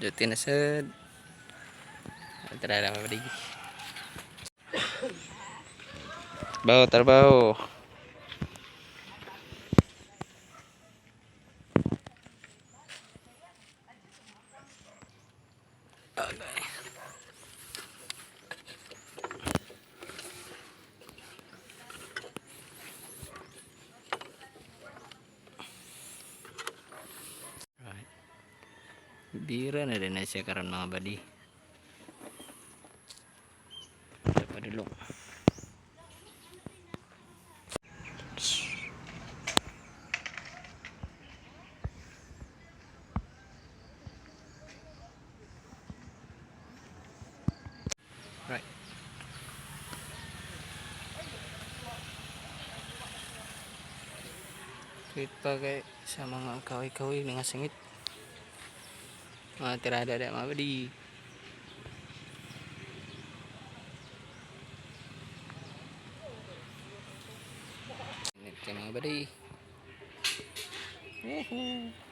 Duty na sad. Tara na, mga buddy. Trabaho, trabaho. Okay. Right. Bira na din na siya karon, mga buddy. Sa padulong. Right. Tweet pa kay sa mga kahoy-kahoy, mga singit. Mga tirada da, mga buddy. Init kay, mga buddy. Woohoo!